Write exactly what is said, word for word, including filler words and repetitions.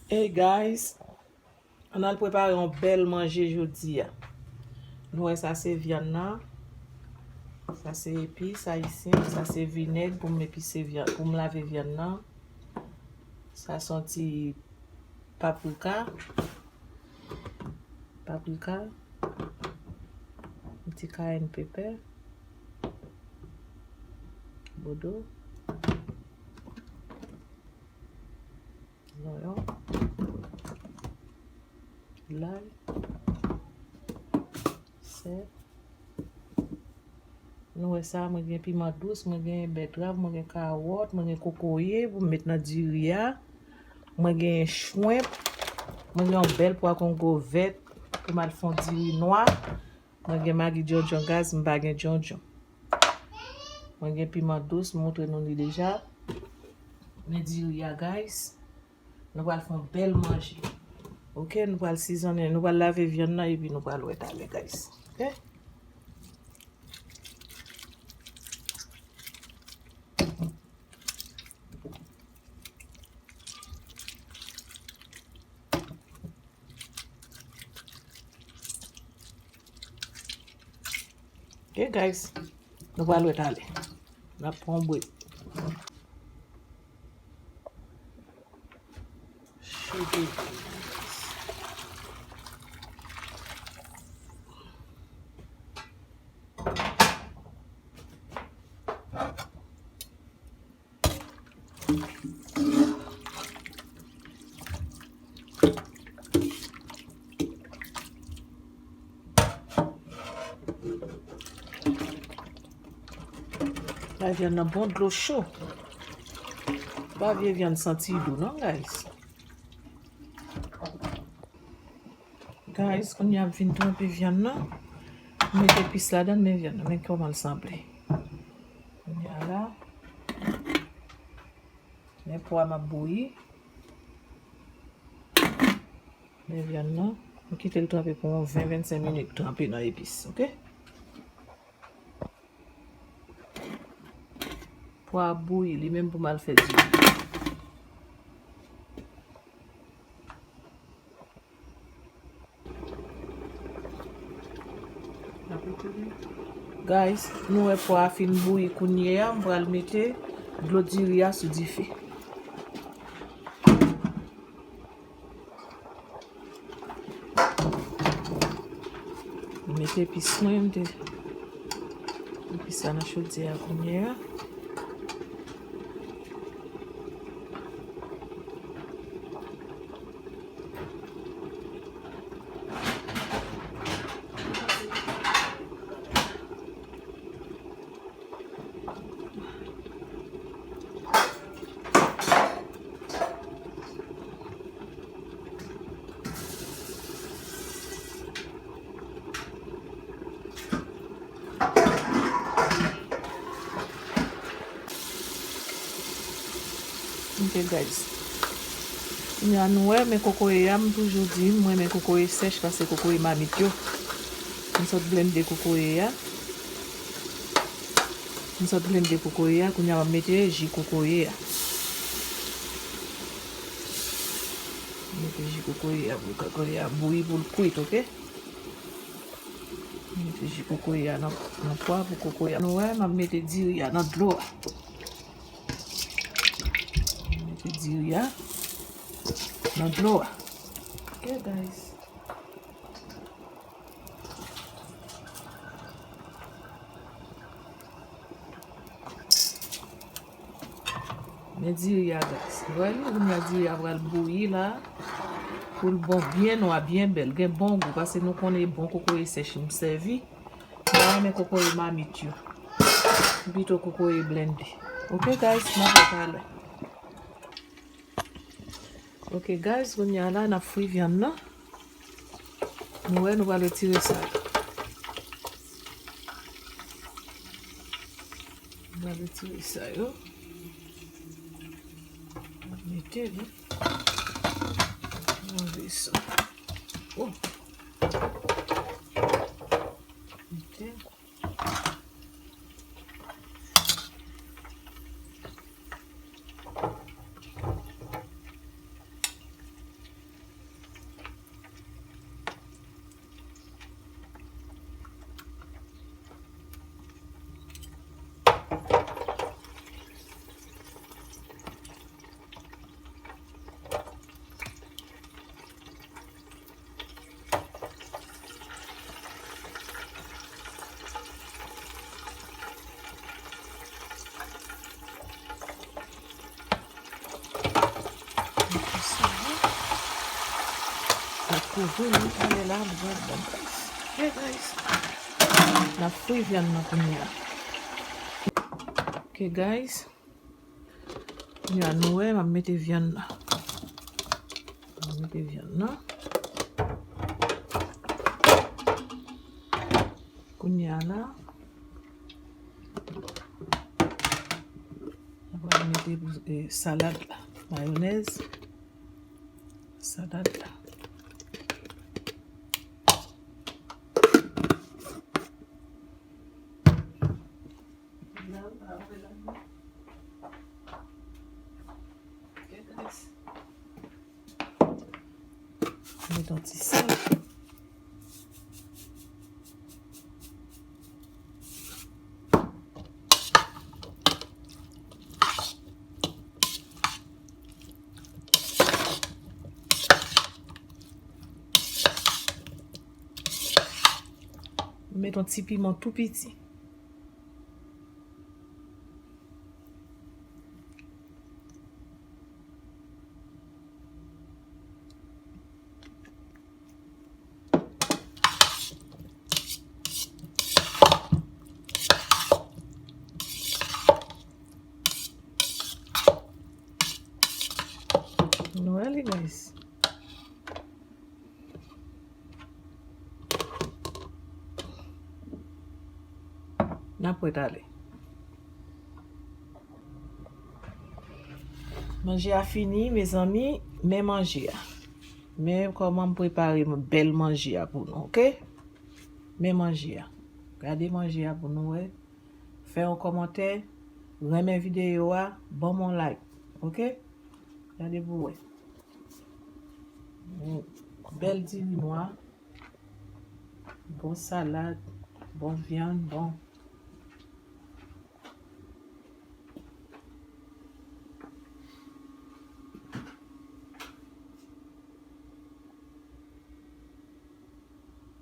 Hey guys, ann al prepare yon bèl manje jodi a. Nou wè sa se vyann nan. Sa se epis ayisyen, sa se vinèg pou m epise vyann, pou m lave vyann nan. Sa se yon ti paprika. Paprika. Yon ti cayenne pepper. Bodo. Zonyon. Lay. Sèl. Nou wè sa, mwen gen piman dous, mwen gen bètrav, mwen gen kawòt, mwen gen kokoye pou m met nan diri a. Mwen gen chwenp, mwen gen yon bèl pwa kongo vèt pou m al fè yon diri nwa. Mwen gen magi djondjon, guys, m pa gen djondjon. Mwen gen piman dous, m montre nou li deja. Men diri a, guys. Nou pral fè yon bèl manje. Ok, nou pral sizonnen, nou pral lave vyann nan epi nou pral wè talè, guys. Ok? Ok, guys. Nou pral wè talè. N ap pran yon break. Chou de guys. Bay vyann nan bon dlo cho. Pa vye vyann santi dou non, guys. Guys, kounye a m fin tranpe vyann nan. M met epis ladan, men vyann nan, men kòman l sanble. Kounye a la, men pwa m ap bouyi. Men vyann nan, m kite l tranpe pou yon ven, vennsenk minit, tranpe nan epis, ok? Pwa ap bouyi, li menm pou m al fè diri. Guys, nou wè pwa a fin bouyi kounye a, m pral mete dlo diri a sou dife. M mete epis mwen, m te epis sa nan chodyè a kounye a. Ok, guys. Kounye a nou wè, men kokoye a, m toujou di, m renmen kokoye sèch pase kokoye mamit yo. M sot blende kokoye a. M sot blende kokoye a, kounye a m ap mete ji kokoye a. M mete ji kokoye a pou kokoye a bouyi pou l kwit, ok? M mete ji kokoye a nan, nan pwa pou kokoye a. Nou wè, m ap mete diri a nan dlo a. M mete diri a nan dlo a. Ok, guys. Men diri a, guys. Ou wè li, kounye a diri a pral bouyi la. Pou l bon, byen nwa, byen bèl. Gen bon gou, paske nou konnen bon kokoye sèch m sèvi. M pa renmen kokoye mamit yo. M pito kokoye blende. Ok, guys, m ap wè talè. Ok, guys, kounye a la, n ap fri vyann nan. Nou wè, nou pral retire sa yo. Nou pral retire sa yo. Mete li. Anlve sa. Oh. Mete. Kouvri li, talè la, m pral ban guys. Ok, guys. N ap fri vyann nan kounye a. Ok, guys. Kounye a, nou wè, m ap mete vyann nan. M ap mete vyann nan. Kounye a la, nou pral mete, eh, salad la, mayonèz, salad la. Met yon ti sèl. Met yon ti piman tou piti. Nou wè li, guys. N ap ret ale. Manje a fini, mezanmi. Men manje a. Men kòman m prepare bèl manje a pou nou, ok? Men manje a. Gade manje a pou nou wè. Fè yon kòmantè, renmen videyo a, ban m yon like, ok? Gade pou wè. Bèl diri nwa, bon salad, bon vyann, bon.